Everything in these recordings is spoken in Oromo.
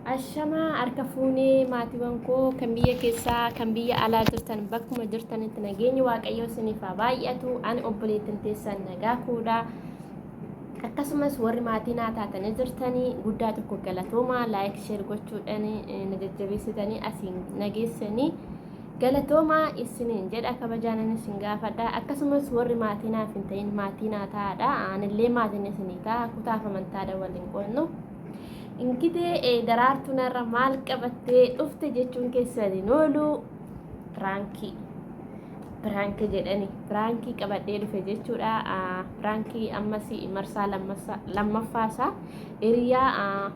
Ashamaa harka fuunee maatiiwwan koo kan biyya keessaa kan biyya alaa jirtan bakkuma jirtanitti nageenyi waaqayyoo isiniif haa baay'atu. Ani obboleettiin teessan nagaa koodha. Akkasumas warri maatii naa taatanii jirtanii guddaa tokko galatoomaa laayik sheer gochuudhaan na jajjabeessitanii asiin nageessanii galatoomaa isiniin jedha kabajaanan isin gaafadha. Akkasumas warri maatii naaf hin ta'in maatii naa ta'aadha. Anillee maatiin isinii ta'a kutaaf amantaadha waliin qoodnu. Ingidee daraartuun har'a maal qabattee dhufte jechuun keessan hin oolu. Piraankii. Piraankii jedhani. Piraankii qabadhee dhufe jechuudha. Piraankii ammas marsaa lammaffaasaa hiriyaa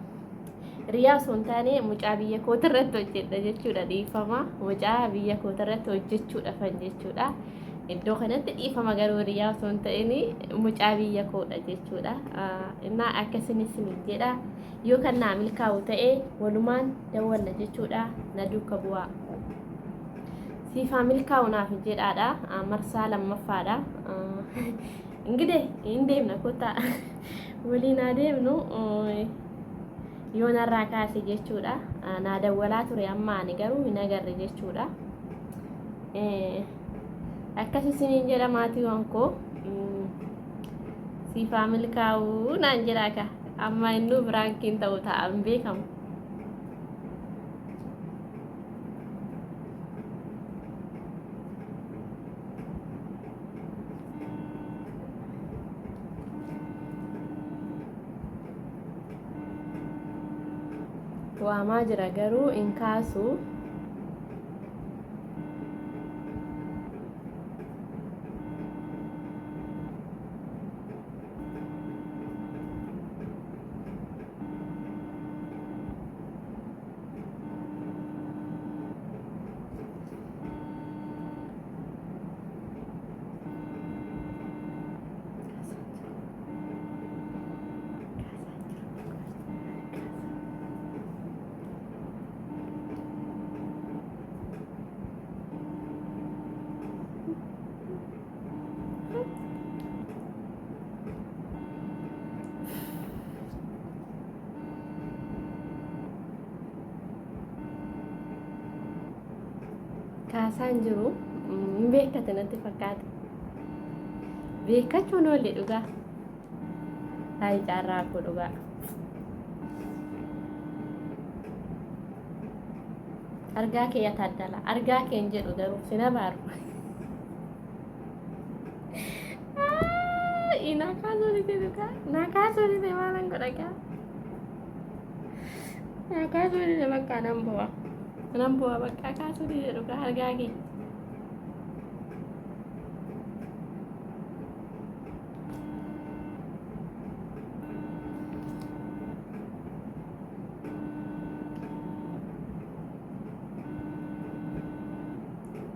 hiriyaa osoo hin taane mucaa biyya kooti irratti hojjedha jechuudha. Dhiifama mucaa biyya kooti irratti hojjechuudhafan jechuudha. Iddoo kanatti dhiifama garuu hiriyaa osoo hin ta'in mucaa biyya koodha jechuudha. Innaa akkasin isiniin jedha. Yoo kan naa milkaa'u ta'e walumaan dawwanna jechuudha. Na duuka bu'aa. Siif haa milkaa'u naaf jedhaadha. Marsaa lammaffaadha. Ingide hin deemna kottaa. Waliin haa deemnu. Yoo narraa kaase jechuudha. Naa dawwalaa ture amma ani garuu hin agarre jechuudha. Akkas isiniin jedha maatiiwwan koo siif haa milkaa'u naan jedha ka amma innuu biraankiin ta'u ta'a hin beekamu. Waamaa jira garuu hin kaasu. Kaasaan jiru hin beekkate natti fakkaata. Beekkachuun oolle dhugaa. Hayi carraa koo dhugaa. Argaa kee yaa Taaddalaa. Argaa kee hin jedhu garuu sin abaaru. Naa kaasuu dide dhugaa. Naa kaasuu dide maalan godha gaa. Naa kaasuu dide bakka nan bu'a. Nan bu'a bakka kaasuu dide dhugaa argaa kee.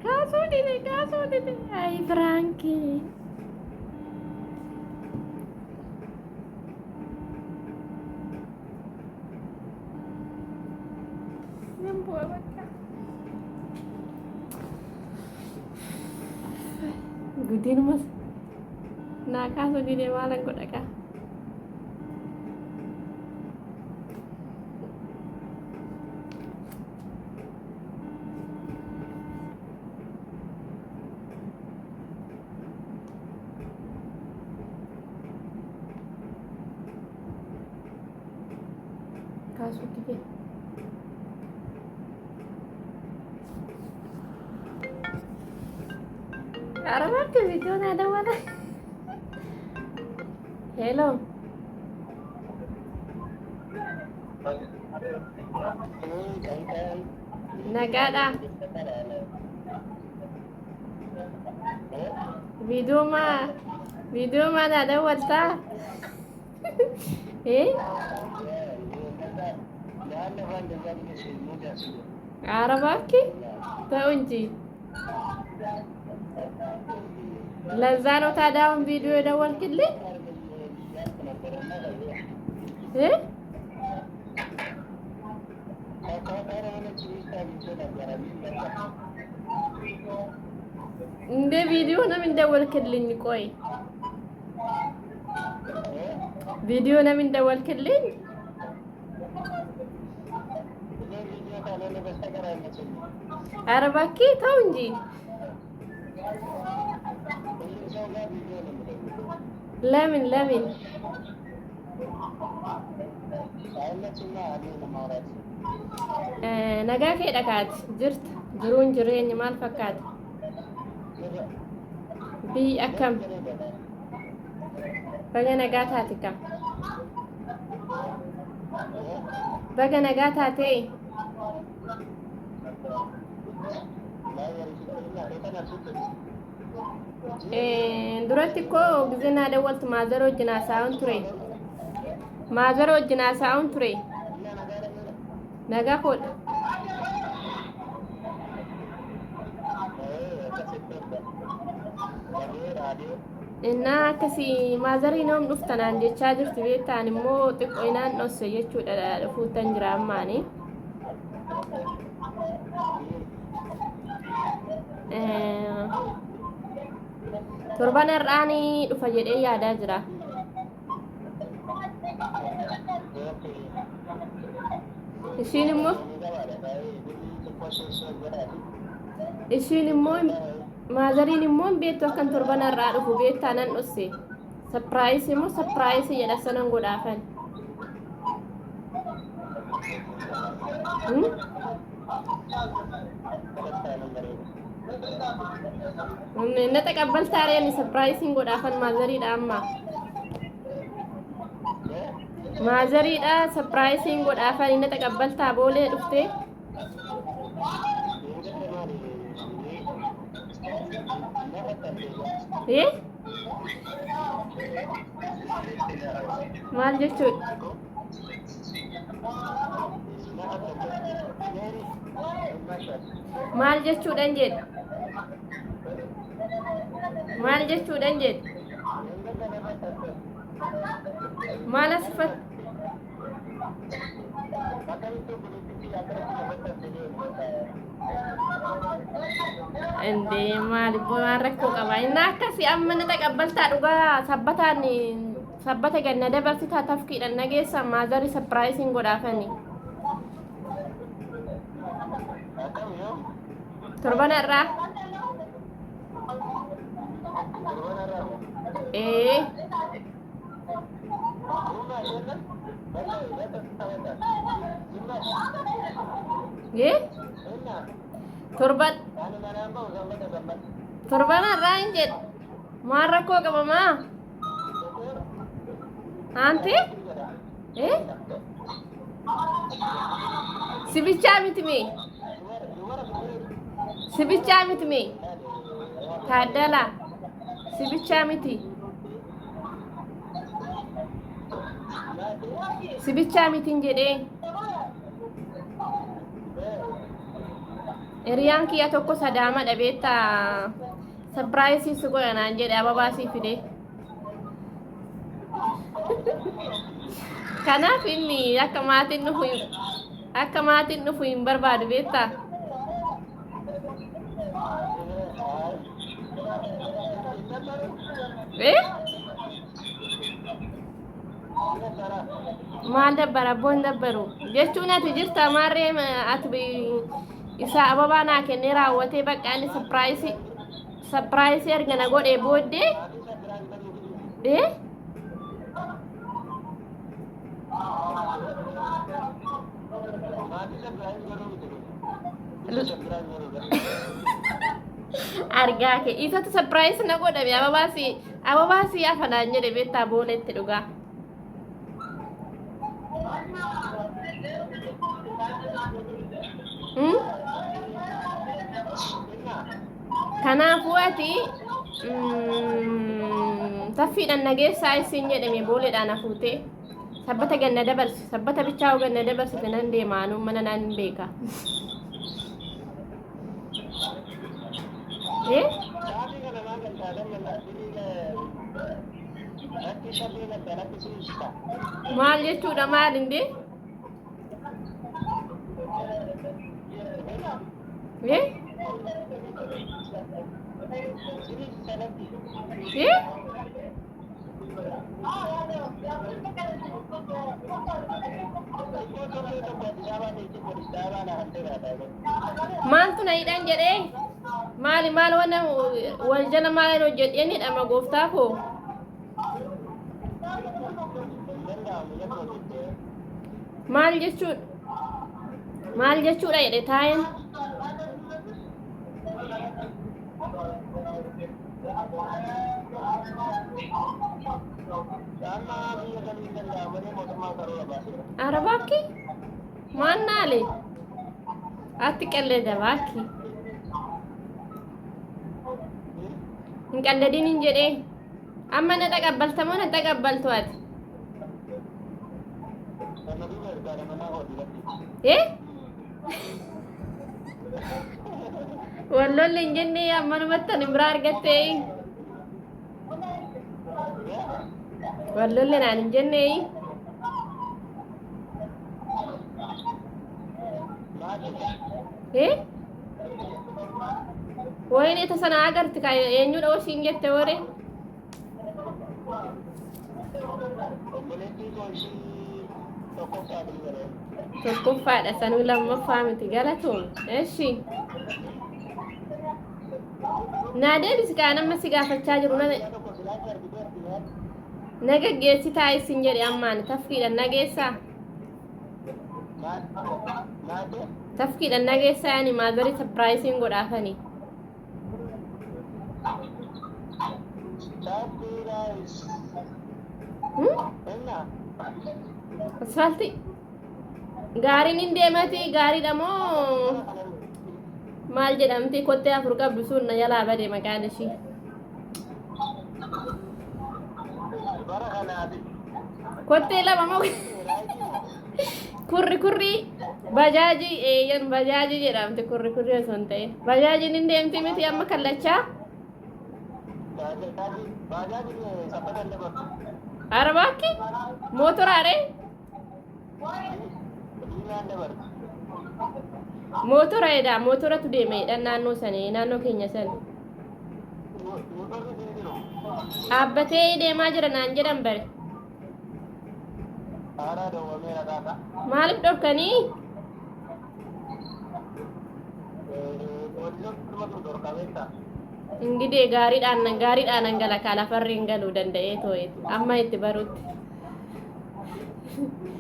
Kaasuu dide kaasuu dide ay biraankii. Nan bu'a bakka. Gudiinumas naa kaasuu dide maalan godha kaa. Kaasuu dide. Arabaatti viidiyoo naa dawwala. Hello. Nagaadha. Viidiyoo maa viidiyoo maa naa dawwaltaa? Eh? ኧረ እባክህ ተው እንጂ። ለዛ ነው ታዲያ አሁን ቪዲዮ የደወልክልኝ እ እንደ ቪዲዮ ነው እንደወልክልኝ? ቆይ ቪዲዮ ነው እንደወልክልኝ? ኧረ እባክህ ተው እንጂ። ለምን ለምን? Nagaa kee dhakaati jirta jiruun jireenyi maal fakkaata? Biyyi akkam? Baga nagaa taate kam? Baga nagaa taatee? Duratti koo gisee naa dawwaltu maazara wajjin haasa'aan ture. Maazara wajjin haasa'aan ture. Nagaa koodha. Innaa akkasii maazarii noom dhuftanaan jechaa jirti beektaan immoo xiqqoo inaan dhosse jechuudha dhufuuttan jira ammaani. Torban har'aanii dhufa jedhee yaadaa jira. Ishiin immoo ishiin immoo maazariin immoo hin beektu akkan torban har'aa dhufu beektaa nan dhosse. Sapiraayisii immoo sapiraayisii jedha sanan godhaafan. Na taqabbaltaa reeni sapiraayisiin godhaafan maazariidha amma. Maazariidha sapiraayisiin godhaafan na taqabbaltaa boolee dhuftee. Ee? Maal jechuudha? Maal jechuudhan jedhe? Maal jechuudhan jedhe? Maal asifat? Indee maal waan rakkoo qaba? Inni akkasii amma na taqabbaltaa dhugaa sabbataan sabbata gad na dabarsitaa tafkiidhaan na geessaa maazarri sapiraayisiin godhaafani. Torban har'aa. Ee. Ee. Torban. Torban har'aa hin jedhu. Maal rakkoo qaba maa? Auntie? Eh? Si bichaa miti mee? Si bichaa miti mee? Taaddalaa. Si bichaa miti. Si bichaa mitin jedhee. Hiriyaan kiyya tokko sadaama dhabeetta. Sapiraayisii si godha naan jedhe ababaa sii fidee. Kanaaf inni akka maatiin dhufu akka maatiin dhufu hin barbaadu beektaa? Eh? Maal dabbara abboon dabbaru jechuun ati jirta maarree ati isaa ababaa naa kennee raawwatee bakka inni sapiraayisii sapiraayisii erga na godhee booddee ee argaa kee isatu sapiraayisii na godhame ababaa si ababaa si afanaan jedhe beektaa booletti dhugaa. Kanaafuu ati taffiidhaan nageessaa isin jedhame booleedhaan hafuutee sabbata ganna dabarsi sabbata bichaa ganna dabarsite nan deema anuu mana naan hin beeka. Eh? Maal jechuudha maal indee? Eh? Eh? Maaltu na hidhan jedhee maali maal wana wal jala maal hojjedheen hidhama gooftaa koo. Maal jechuudha? Maal jechuudha jedhe taa'een. Ara baakki maal naale? Atti qalleda baakki. Hin qalladin hin jedhee. Amma na taqabbalta moo na taqabbaltu ati? Eh? Wallolli hin jenne ammanumatti ani biraa argattee. Wallolli naan hin jenne. Eh? Wayne ta sana agarti ka eenyudha oshiin jette waree? Obboleettii koo ishii tokkoffaa bilbilee. Tokkoffaadha sanuu lammaffaa miti galatoom. Eshi. Naa deebisi kaa nama si gaafachaa jiru na Guyyaa tokko silaatti argitee argitee. na gaggeessi taa'is sin jedhe ammaan tafkiidhaan na geessaa. Maal maal Tafkiidhaan na geessaa ani maazarii sapiraayisiin godhaafani. Asfaaltii gaariin hin deemati gaariidha moo maal jedhamti kottee afur qabdu sun na jalaa bade maqaan ishii. Kottee lama moo kurri kurri bajaajii eeyyan bajaajii jedhamti kurri kurri osoo hin ta'in bajaajiin hin deemti miti amma kallachaa. Arabaakki mootoraare mootora jedha mootoratu deema jedhan naannoo sanii naannoo keenya san dhaabbatee deemaa jira naan jedhan bare. Maaliif dhorkanii? Ingidee gaariidhaan gaariidhaan an gala kaa lafarri hin galuu danda'ee too'e amma itti barutti.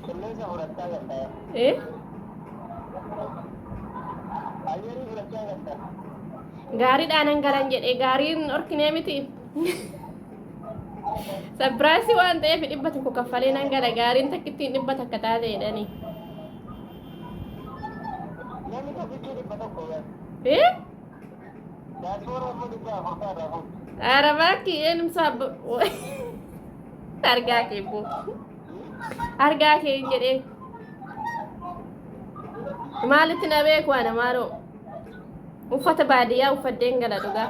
Qilleensa fudhachaa galta. Eh? Ayyarii fudhachaa galta. Gaariidhaan an galan jedhee gaariin dhorkinee miti. Sapiraayisii waan ta'eef 100 kaffalee nan gala gaariin takkittiin 100 taate jedhanii. Namni tokkichi 100 yaa. Eh? Daaspoora immoo 400 irraa fuudhu. Ara baakki eenyumsaa argaa kee boo. Argaa kee hin jedhee. Maalitti na beeku ana maaloo. Uffata baadiyyaa uffadheen gala dhugaa.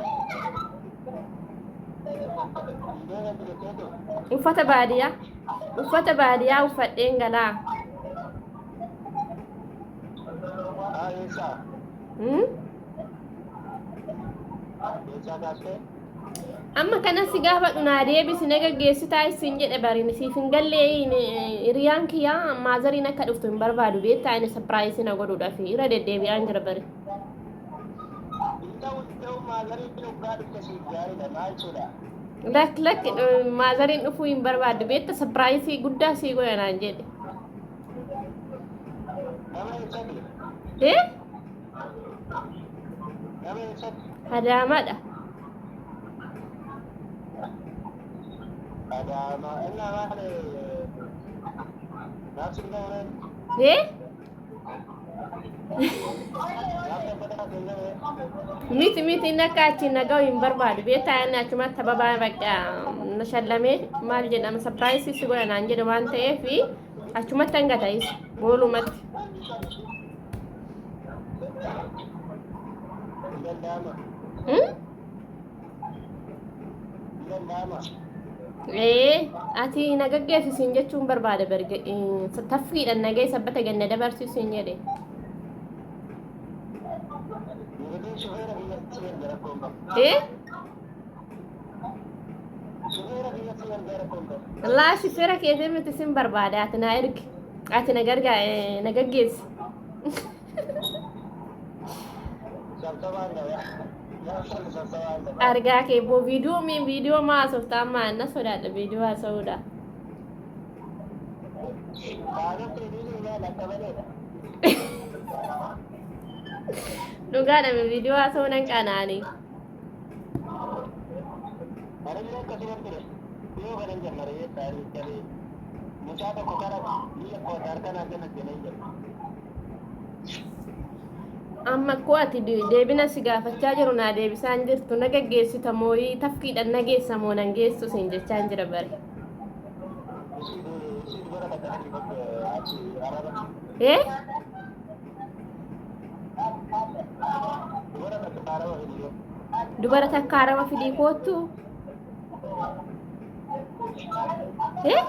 Uffata baadiyyaa. Uffata baadiyyaa uffadheen galaa. Hmm? Amma kana si gaafadhu naa deebisi na gaggeessitaa isin jedhe barin siif hin gallee hiriyaan kiyyaa maazariin akka dhuftu hin barbaadu beektaa inni sapiraayisii na godhuudhaaf irra deddeebi'aan jira bari. Lakk lakk maazariin dhufuu hin barbaaddu beekta sapiraayisii guddaa sii godha naan jedhe. Eh? Adaamaadha. Eh? Miti miti inni akka achiin naga'u hin barbaadu. Beektaa inni achumatti sababaa bakka na shallamee maal jedhama sapiraayisii si godha naan jedhe waan ta'eef achumatti hanga ta'is boolumatti. Hmm? Ee, ati na gaggeessi siin jechuun barbaada berge taffiidhaan nagee sabbata ganna dabarsi siin jedhe. Ee? Laa shifeera keetii miti sin barbaada ati na ergi. Ati na gargaa na gaggeessi. Argaa kee boo viidiyoo miin viidiyoo maa haasofta amma na sodaadha viidiyoo haasa'uudha. Dhugaadha mi viidiyoo haasa'uu nan qaana'ani. Anillee akkasuma ture. Yoo kanan jammare tarii mucaa tokko kara biyya koo harka naa kenna jedhee jira. Amma koo ati deebina si gaafachaa jiru naa deebisaa hin jirtu na gaggeessita mooyii tafkiidhaan na geessa moo nan geessu siin jechaa hin jira bare. Ishii dubara takka natti bakka achi araba. Ee? Dubara takka araba fidiyoo. Dubara takka araba fidii koottu. Ee?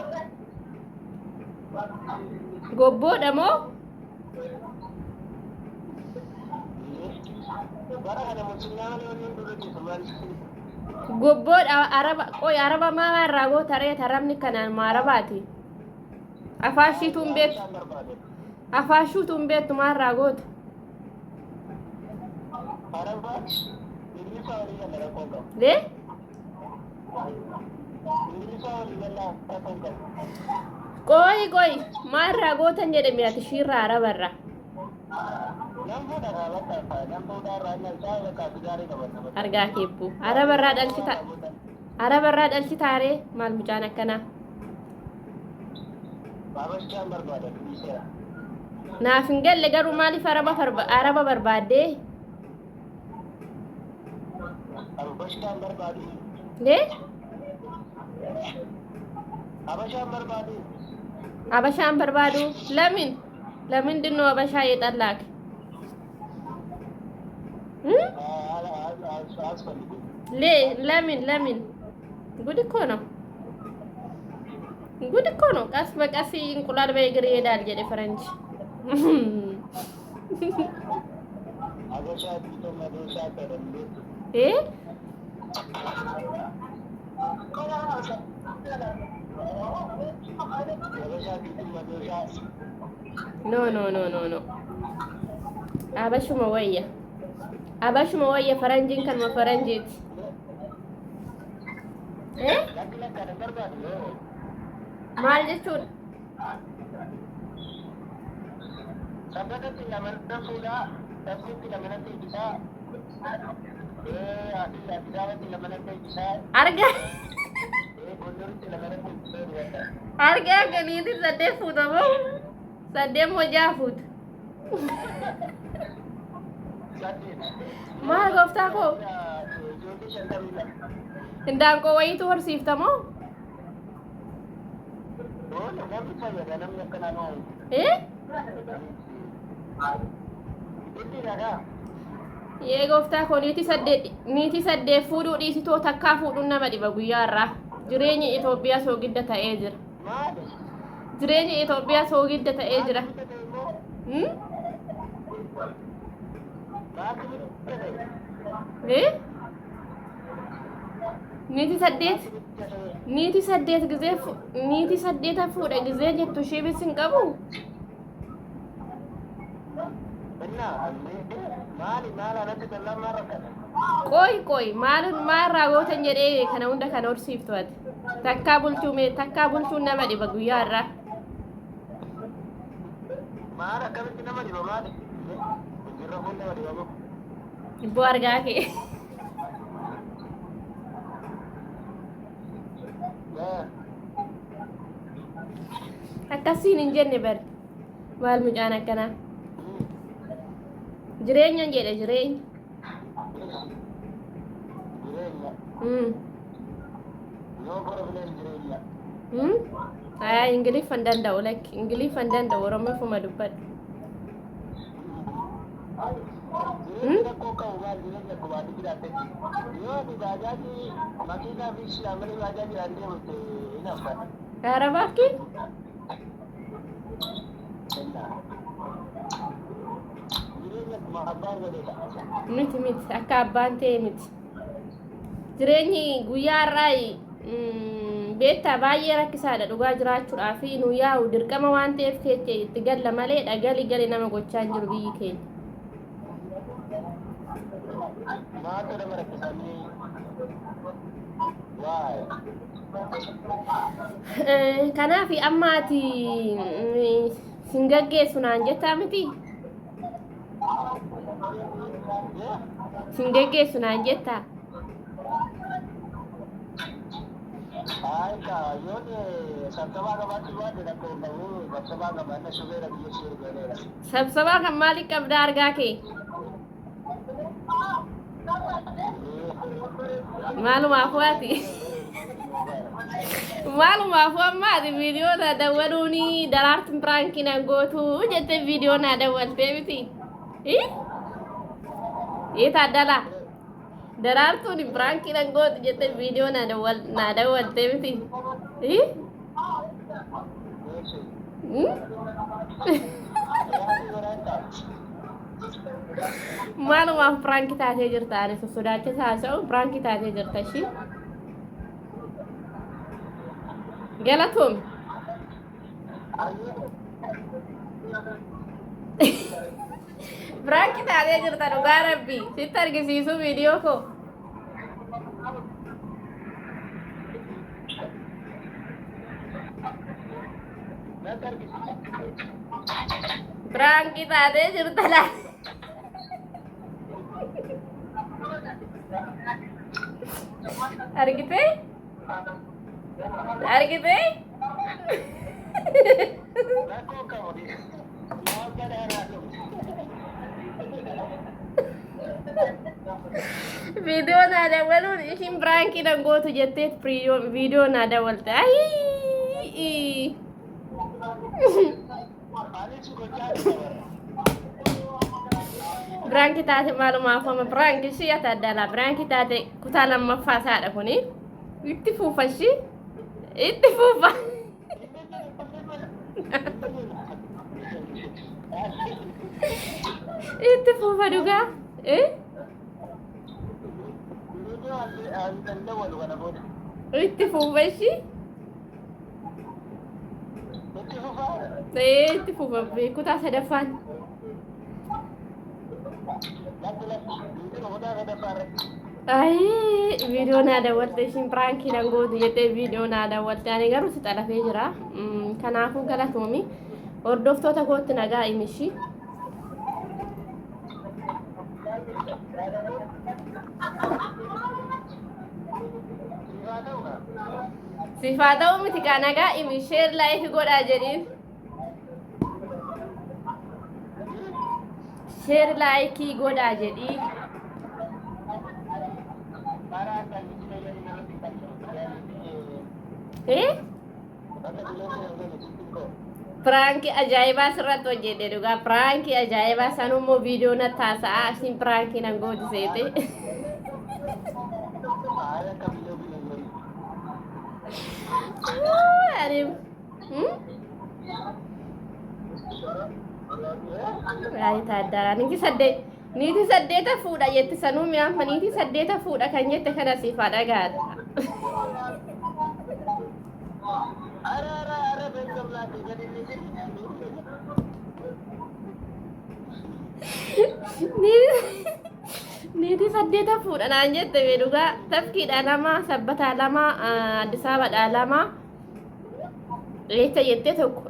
Gobboodha moo? Bara kana mucimmaa malee wanni hunduu hojjetu maal? Gobboodha araba qoy araba maa irraa goota ree arabni kanaan maa arabaati? Afaashiitu hin beektu. Isaan barbaade. Afaashuutu hin beektu maa irraa goota? Araba Ingiliffa walii galla rakkoo hin qabu. Lee? Ingiliffa walii galla rakkoo hin qabu. Qoy qoy maa irraa gootan jedhame ati ishiirraa araba irraa. Nan fuudha kaa bakka nan fuudha irraa inni alcaa bakka gaarii qaban nama. Argaa keebbuu. Araba irraa dhalchita. Araba irraa dhalchitaaree maal mucaan akkanaa? Baabashaan barbaada dhiiseera. Naaf hin galle garuu maaliif araba araba barbaaddee? Habashaan barbaadu. Lee? Habashaan barbaadu. Habashaan barbaadu? Lamin? ለምንድን ነው አበሻ የጠላክ? አያስፈልግም። ለምን ለምን? ጉድ እኮ ነው፣ ጉድ እኮ ነው። ቀስ በቀስ እንቁላል በእግር ይሄዳል jedhe ፈረንጅ። ሀበሻ ቢቶ መዶሻ ተደምቤት እ ሀበሻ ቢቶ መዶሻ No, no, no, no, no. Abashuma wayya. Abashuma wayya faranjiin kanuma faranjiiti. Eh? Lakki lakka nan barbaadu. Maal jechuudha? Sabbatatti lamana fuudhaa, Tabbitti lamanatti eebbisaa, Addis Ababatti lamanatti eebbisaa, Argaa Gondoritti lamanatti eebbisaa dubata. argaa ganiitiin saddeet fuuta moo? Saddeet moo ja'a fuuta? Saddeet. Maal gooftaa koo? Ijoollee 52. Indaanqoo wayiitu horsiifta moo? Oole namni fayyada namni akkanaa nama Eh? Itti dhagaa. Yee gooftaa koo niitii saddeet fuudhuu dhiisitoo takkaa fuudhuun nama dhiba guyyaa irraa. Jireenyi Itoophiyaa soogidda ta'ee jira. Maali? Jireenyi Itoophiyaa soogidda ta'ee jira. Maaltu ta'e immoo? Hmm? Maaltu ta'e? Eh? Niitii saddeet niitii saddeet gizee niitii saddeeta fuudha gizee jettu ishee bis hin qabu. Innaa maali maal anatti tollaan maal rakkata? Qoy qoy maal maal irraa gootan jedhee kana hunda kan horsiiftu ati. Takkaa bulchuu mee takkaa bulchuun nama dhiba guyyaa irraa. Maal akkamitti nama dhiba maali? Jirra kun nama dhiba moo? Ibboo argaa kee. Akkasiin hin jenne bari. Maal mucaan akkanaa? Jireenya jedhe jireenya. Jireenya. No problem jireenya. Ayaa Ingiliffa hin danda'u lakki Ingiliffa hin danda'u Oromoofuma dubbadhu. Jireenya rakkoo qabu maal jireenya akkuma ati jiraattetti. Yoo ati baajaajii makiinaa fi malee baajaajiidhaan deemte hin haftan. ኧረ እባክህ Kennaa. Jireenya akkuma abbaan godhe ta'a. Miti miti akka abbaan ta'e miti. Jireenyi guyyaa har'aa Beektaa baay'ee rakkisaadha dhugaa jiraachuudhaa fi nu yaa'u dirqama waan ta'eef keecha itti galla malee dhagali gali nama gochaa hin jiru biyyi keenya. Maaltu nama rakkisanii? Waay. Kanaaf amma ati sin gaggeessu naan jettaa miti? Sin geggeessu naan jettaa? Haayika yoon sabsabaa qabaachuu baadhe rakkoo hin qabu. Sabsabaa qabaanna shubeera biyya ishee ergaleera. Sabsabaa kan maalii qabdaa argaa kee? Maalumaafuu ati? Maalumaafuu amma ati viidiyoo naa dawwaluuni daraartuun piraankii naan gootu jettee viidiyoo naa dawwaltee miti. Ii taaddalaa daraartuun piraankii naan gootu jettee viidiyoo naa dawwaltee miti. Ii? Maalumaaf piraankii taatee jirta ani sossodaachisa haasa'u piraankii taatee jirta ishii. Galatoomi. Piraankii taatee jirta dhugaa rabbii sitti argisiisuu viidiyoo koo. Piraankii taatee jirta laa. Argitee? Argitee? Rakkoo qabu. Maal gadaaraa Viidiyoo naa dawwaluun ishiin piraankii nan gootu jetteet viidiyoo naa dawwalte. Ayii! Anis gochaa jira. Piraankii taate maalumaaf amma piraankii ishii ati addaalaa piraankii taate kutaa lammaffaa isaadha kuni. Itti fuufa ishii. Itti fuufa. Itti fuufa dhugaa. Eh? Itti fuufa ishii. Ee itti fuufa kutaa sadaffaan. Ayii viidiyoo naa dawwalte ishiin piraankii nan gootu jettee viidiyoo naa dawwalte ani garuu si xalafee jira. Kanaafuu galatoomi. Hordoftoota kootti nagaa himi ishii. Siif haa ta'u miti kaa nagaa himi sheer laayik godhaa jedhiin. Sheer laayikii godhaa jedhii. Eh? Piraankii ajaa'ibaa sirratti hojjedhe dhugaa piraankii ajaa'ibaa sanummoo viidiyoo na taasa'aa asiin piraankii nan gooti seete. Ani Ay taaddara niitii saddeet niitii saddeeta fuudha jette sanuu mi'aamma niitii saddeeta fuudha kan jette kana siif haa dhagaadha. Niitii saddeeta fuudha naan jette bee dhugaa tafkiidha lama sabbataa lama Addis Ababaadhaa lama eessa jettee tokko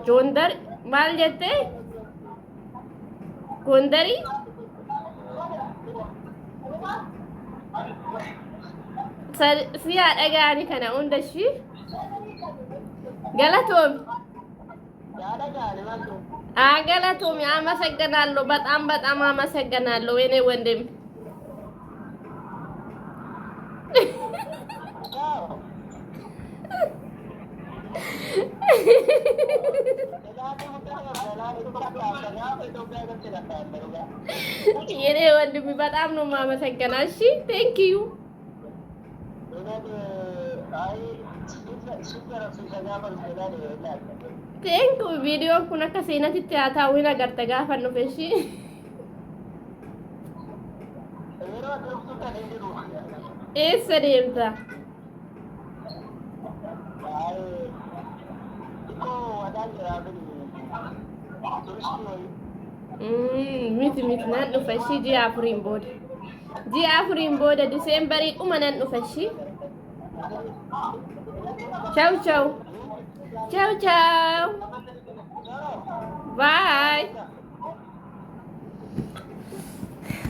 Joondar maal jettee Gondarii si haa dhaga'ani kana hunda ishii galatoomi. Galatoomi አመሰግናለሁ። በጣም በጣም አመሰግናለሁ የኔ ወንድም። የኔ ወንድም በጣም ነው የማመሰግነው። እሺ thank you። Thank you. Viidiyoon kun akka seenatitti haa taa'u hin agarta gaafa dhufe ishii. Eessa deemta? Maal jedhaa turistii wayii. Miti miti, nan dhufa ishii ji'a 4n booda. Ji'a 4n booda, Diseembarii dhuma nan dhufa ishii. Ciao ciao. Ciao ciao. Bye.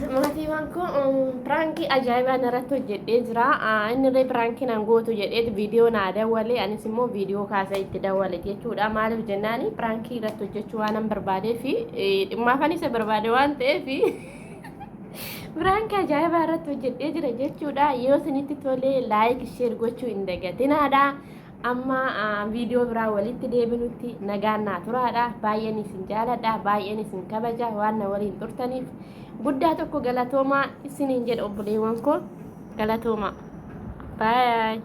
Maatiiwwan kun, prankii ajaa'ibaa narratti hojjedhee jira. Inni illee prankii nan gootu jedhee viidiyoo naa dawwale. Anis immoo viidiyoo kaasee itti dawwale jechuudha. Maaliif jennaani, prankii irratti hojjechuu waan an barbaadee fi dhimmaafan isa barbaade waan ta'eef prankii ajaa'ibaa irratti hojjedhee jira jechuudha. Yoo isinitti tolee, like, share gochuu hin dagatinaadha. Amma viidiyoo biraa walitti deebinutti nagaan naa turaadha. Baay'een isin jaaladha, baay'een isin kabaja. Waan na waliin turtaniif guddaa tokko galatoomaa isiniin jedha. Obboleewwan koo, galatoomaa. Bye.